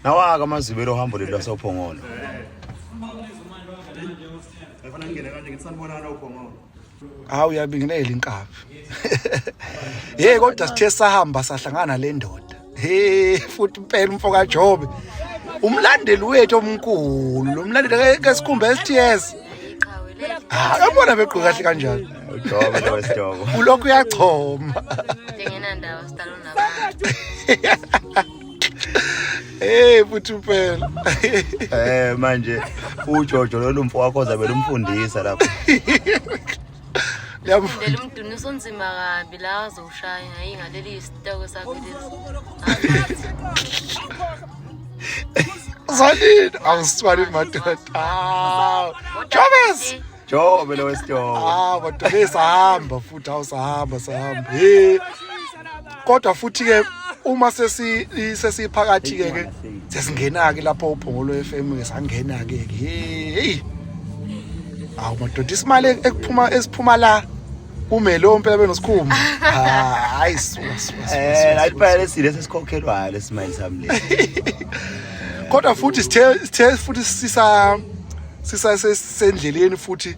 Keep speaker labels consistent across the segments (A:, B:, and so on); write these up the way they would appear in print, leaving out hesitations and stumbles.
A: Nawaka amazibelo ohambo leli lwasoPhongolo.
B: Hawu, uyabingelela inkabi. Hey, kodwa sithe sahamba sahlangana le ndoda. Hey, futhi impela umfo kaJobe. Umlandeli wethu omkhulu, umlandeli kesikhumba STS.
C: Iqhawe leli.
B: Ah, yabona begqoke kahle kanjani.
A: Ujobe lo wesitoko.
B: Ulokhu uyachoma.
C: Njengenandawo sidalo nabantu.
B: Hey, futhi impela.
A: Manje uJojo lo mfo wakho ozabe lumfundisa lapha.
B: Liyamfundisa.
C: Leli mduniso onzima kabi la azoshaya hayi ngaleli isitoko sakho lesi.
B: Zalini, awuswani madoda. Hawu. Jobes.
A: Jobe lo wesitoko.
B: Ah, madoda sahamba futhi awusahamba sahamba. Hey. Kodwa futhi ke uma sesiphakathi ke ke sesingena ke lapho uPhongolo FM ke sangena ke ke. Hey. Awu madoda, isimali ekuphuma esiphuma la kumele impela benosikhumba. Ah, hayi suka suka. Suka, suka,
A: Hayi
B: suka.
A: phela lesile sesikhokhelwayo lesimali sami lesi.
B: Kodwa futhi sithe futhi sisa sesendleleni futhi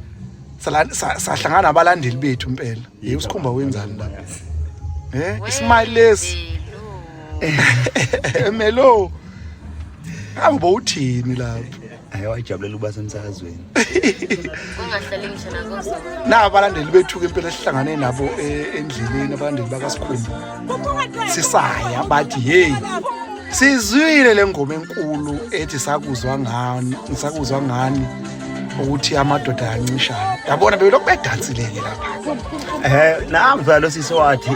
B: sahlangana nabalandeli bethu impela. Hey, usikhumba wenzani la? Isimali lesi. Melo. Ngabe bowuthini lapho?
A: Hayi, wayijabulela ukuba semsakazweni.
C: Ungahlali ngisho nazo.
B: Na abalandeli bethu ke impela esihlangane nabo endleleni, abalandeli bakaSikhumba. Sisaya bathi, hey, sizwile le ngoma enkulu ethi sakuzwa ngani, sakuzwa ngani ukuthi amadoda ayancishana. Yabona belokhu bedansile-ke lapha.
A: Nami phela lo sisi wathi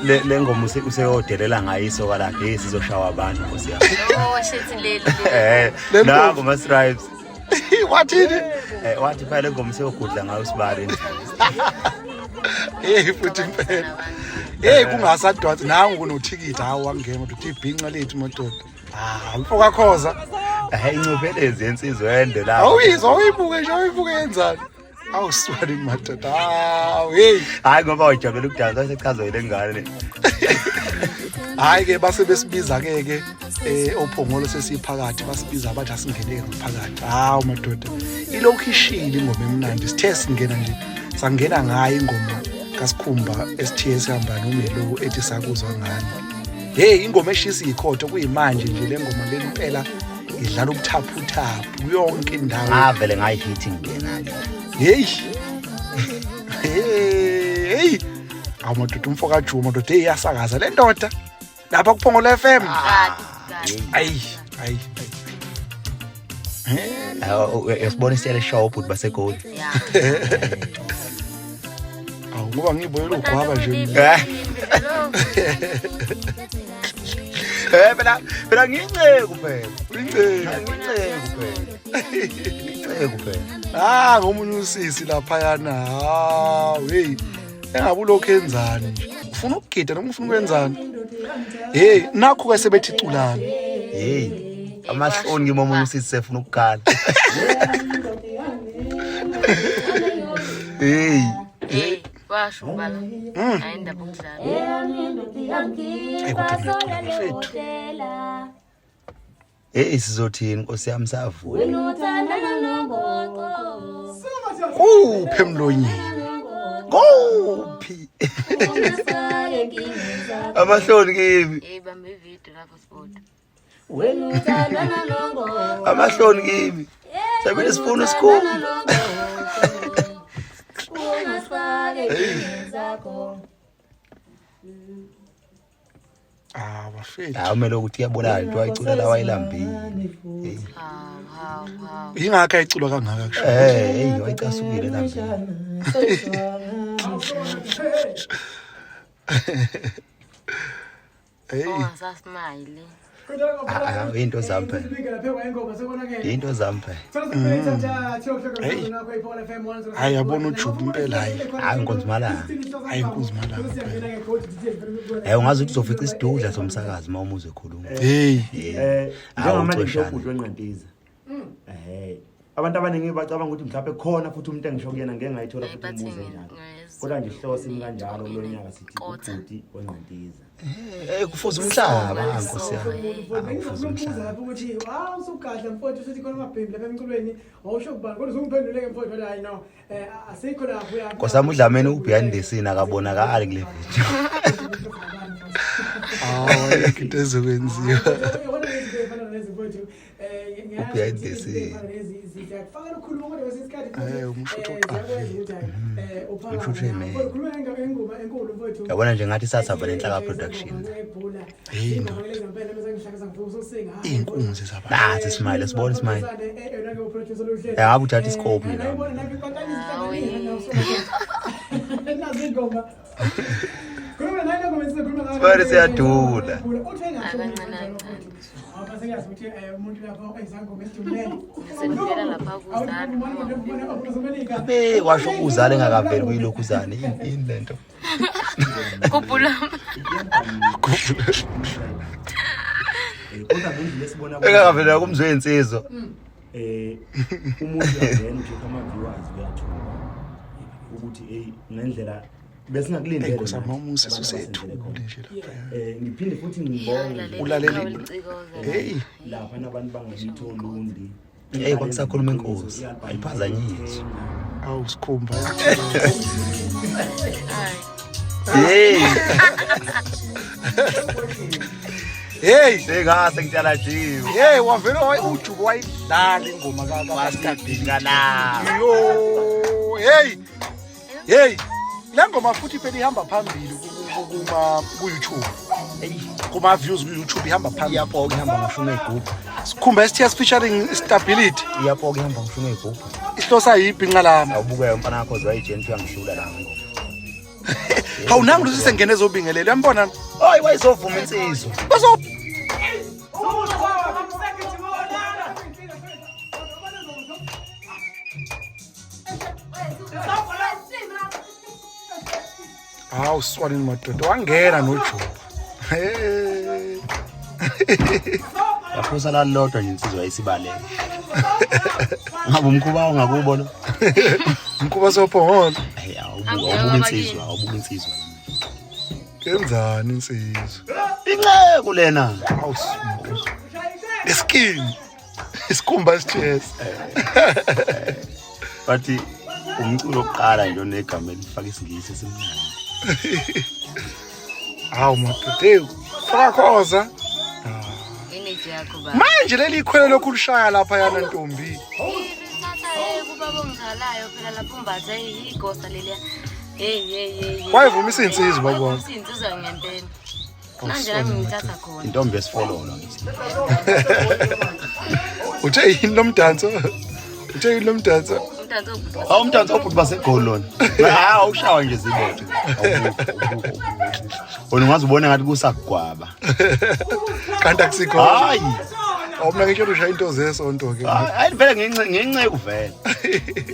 A: le ngoma useyodelela ngayo isoka lakhe, hey, sizoshawa abantu nkosi yami.
C: Oh shit, leli.
B: Leli
A: Nangu ma stripes.
B: Wathini?
A: Wathi phela le ngoma useyogudla ngayo usibari endlini.
B: Hey, futhi impela. Hey, kungasadonsi nangu kunothikithi, hawu wangena uthi ibhinqa lethu madoda. Ah, mfo kaKhoza.
A: Hayi, incuphelezi yensizwa ende la.
B: Awuyizwa, awuyibuke nje, awuyibuke yenzani. Awuswani madoda. Hawu, hey.
A: Hayi, ngoba wajabulela ukudansa wasechazwa ile ngane.
B: Hayi ke, base besibiza ke ke oPhongolo sesiphakathi, basibiza bathi asingeneke ngaphakathi. Hawu madoda, ilokhu ishile ingoma emnandi. Sithe singena nje sangena ngayo ingoma kaSikhumba STS hamba noMelo ethi sakuzwa ngani. Hey, ingoma eshisa ikhotho kuyimanje nje le ngoma le impela idlala ubuthaphuthaphu yonke indawo.
A: Ngavele ngayihithi ngena ke.
B: Hey. Hey, hey. Awu madoda, umfo kaJuma madoda, hey, iyasakaza le ndoda. Lapha kuPhongolo FM.
C: Kabi kabi.
B: Ayi, ayi, ayi.
A: Uyasibona isiyale show ubhuti baseGoli.
C: Yeah.
B: Awu, ngoba ngibonile ugwaba nje mina.
A: Phela ngiyinceku phela.
B: Inceku.
A: Ngiyinceku phela. Ngiyinceku phela.
B: Ah, ngomunye usisi laphayana. Hawu, hey. Engabe ulokhu enzani nje? Ufuna ukugida noma ufuna ukwenzani? Hey, nakho ke sebethi culani.
A: Hey. Amahloni kimi omunye usisi sefuna ukukhala. Hey.
C: Hey, washo ubala. Hayi, indaba okudlala.
B: Ayi, kodwa ngiyacula bafethu.
A: Hey, sizothini Nkosi yami savuka.
B: Kuphi emlonyeni?
A: Kuphi? Amahloni kimi.
C: Hey, bamba ivideo lapho sibodwa.
A: Amahloni kimi. Sabele sifuna isikhumba.
B: Ah, bafethu.
A: Hayi, umele ukuthi iyabonakala into ayicula la wayelambile. Hey.
C: Hawu hawu hawu.
B: Ingakho ayiculwa kangaka kusho.
A: Hey, wayicasukile lambile.
B: Hey.
C: Ungasasmile.
A: Ah, into zami phela. Into zami phela.
B: Hey. Hayi, yabona uJuba impela hayi.
A: Hayi, inkonzimalanga.
B: Hayi, inkunzimalanga phela.
A: Ungazi ukuthi uzofica isidudla somsakazi uma umuzwe ekhuluma.
B: Hey.
A: Hawu,
D: Njengamanje
A: ucoshana.
D: ngizogudlwa enqantiza.
A: Abantu abaningi bacabanga ukuthi mhlawumbe khona futhi umuntu engisho kuyena ngeke ngayithola
C: Hayi,
A: futhi
C: bathi
A: umbuzo enjalo.
C: ngezulu
A: Kodwa nje isihloko simi kanjalo kulo nyaka sithi
C: Qotha.
A: ubhuti ongqantiza.
D: Eh kufuze umhlaba nkosi yami.
E: Bengizofuna ukubuza lapho ukuthi hawu usugadla mfowethu usuthi khona amabhembi lapha emculweni awusho kubani kodwa usungiphenduleke mfowethu wathi hayi no eh, asikho lapho ya
A: Nkosi yami uDlamini u-behind the scene akabonakali kule video.
B: Hawu ayikho into ezokwenziwa.
D: U-behind the scene.
B: Umshutho oqavile.
A: Umshutho emele. Yabona nje ngathi sasihamba nenhlaka production.
B: Hey, ndoda. Iy'nkunzi zabantu.
A: Nathi smile sibone smile. Eh ngabe uthatha iscope nje la. Sibone siyadula.
C: Akancane kancane. Sengivela lapha kuzalo.
A: Abe washo uzale engakaveli kuyilokhuzane yini yini lento.
C: Kubhula.
A: Kodwa ngendlela esibona engakaveli kumzwe insizwa.
F: Umuntu uyangena ucheck ama viewers uyathuka ukuthi hey ngendlela besingakulindele.
B: Nkosi yami uMoses usethule nje lapha.
F: Ngiphinde futhi ngibonge
B: Ulalele. Hey
F: lapha nabantu bangakithi oLundi.
A: Hey kwakusakhuluma inkosi ayiphazanyiswa.
B: Awu sikhumba.
A: Hey
B: Hey
A: sengase ngitalajiwe.
B: Hey wavele ujubo wayidlala ingoma ka
A: Master la.
B: Yo hey hey le ngoma futhi phela ihamba phambili kuma ku YouTube. Kuma views ku YouTube ihamba phambili.
A: Iyapoka ihamba ngishuma igubhu.
B: Sikhumba STS featuring Stability.
A: Iyapoka ihamba ngishuma igubhu.
B: Isihlosa yiphi inqalama?
A: Awubuka umfana wakho zayijenti uyangihlula la ngoma.
B: Hawu nangu lo sisengene ezobingelela uyambona?
A: Hayi wayezovuma insizwa.
B: Bazo Hawu swanini madoda wangena noJob. Hey.
A: Yaphusa lalodwa nje insizwa isibaleke. Ngabe umkhuba ongakubo lo.
B: Umkhuba sophongolo.
A: Hey awubuka insizwa, awubuka insizwa.
B: Kenzani insizwa?
A: Inceku lena.
B: Hawu Iskin. Isikhumba esithesi.
A: Bathi umculo oqala nje onegama elifaka isingisi esimnandi.
B: Hawu madoda, faka khoza.
C: Energy yakho ba.
B: Manje leli ikhwelo lokhu lishaya lapha yana ntombi.
C: Thatha kubaba ongizalayo phela lapho umbatha igosa leliya. Hey hey hey.
B: Wayevumisa insizwa baba.
C: Wayevumisa insizwa ngempela. Manje nami ngithatha khona.
A: Intombi yesifololo ngithi.
B: Uthe yini lo mdanso? Uthe yini lo mdanso?
C: Umdanso obhuti.
A: Hawu umdanso obhuti basegoli lona. Hawu ushawa nje zibotho. Wena ungaze ubone ngathi kusagwaba.
B: Kanti akusikho.
A: Hayi.
B: Awumna ngisho ushaya into zesonto ke.
A: Hayi vele ngenxe kuvele.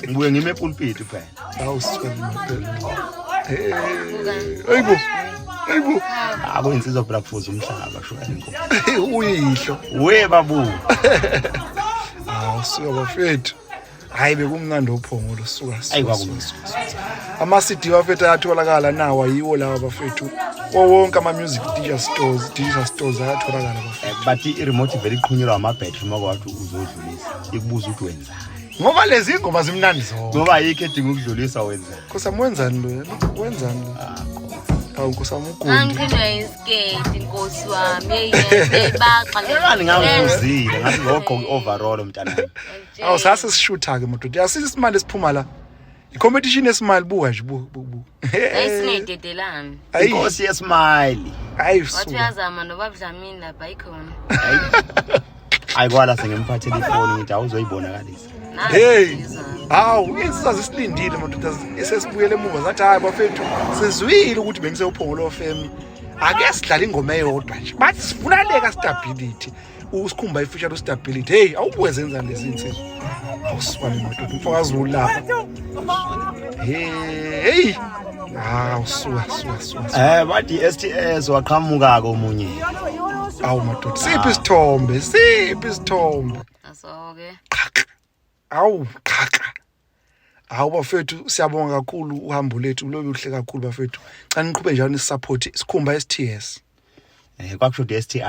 A: Ngibuye ngime epulpit phela.
B: Hawu sithwele madoda. Hey. Hayibo. Hayibo.
A: Akuyinsizwa phela kufuza umhlaba sho inkosi.
B: Uyihlo.
A: We babu.
B: Hawu suka bafethu. Hayi bekumnandi ophongolo suka.
A: Ayi kwakumnandi.
B: Ama CD bafethu ayatholakala nawo ayiwo lawa bafethu. Wonke ama music digital stores, digital stores ayatholakala bafethu.
A: Bathi i-remote vele iqhunyelwa ama-battery uma kwathi uzodlulisa. Ikubuza ukuthi wenzani.
B: Ngoba lezi ingoma zimnandi zonke.
A: Ngoba ayikho edinga ukudlulisa wenzani.
B: Nkosi yami wenzani lo? Wenzani lo? Hawu Nkosi yami ugundi.
C: Angiqinwe isiketi nkosi wami. Hey hey baxa le.
A: Ngani ngangibuzile ngathi ngogqoka i-overall mntanami.
B: Awu sase sishutha ke madoda. Yasisi isimali esiphuma la. I-competition yesimali buka nje buka buka.
C: Ayisingededelani.
B: Ayi
A: Inkosi yesmile.
B: ayi
C: Wathi
B: suka.
C: uyazama noba Dlamini lapha ayikhona.
A: Hayi kwala sengimphathele ifoni ngithi awuzoyibonakalisa.
B: Hey. Hawu insizwa zisilindile madoda esesibuyele emuva zathi hayi bafethu sizwile ukuthi bengisewuphongolo femi. Ake sidlale ingoma eyodwa nje. Bathi sifuna stability. Usikhumba ifeature stability. Hey awubuke zenzani lezi insizwa. Awuswane madoda umfakazi ulapha. Hey hey. Hawu suka suka suka.
A: Bathi STS waqhamuka komunye.
B: Awu madoda siphi isithombe? Siphi isithombe?
C: Asoke.
B: Awu qhaqa. Hawu bafethu, siyabonga kakhulu, uhambo lethu lobe luhle kakhulu bafethu. Cha, niqhube njalo nisupport Sikhumba STS.
A: Kwakusho STI.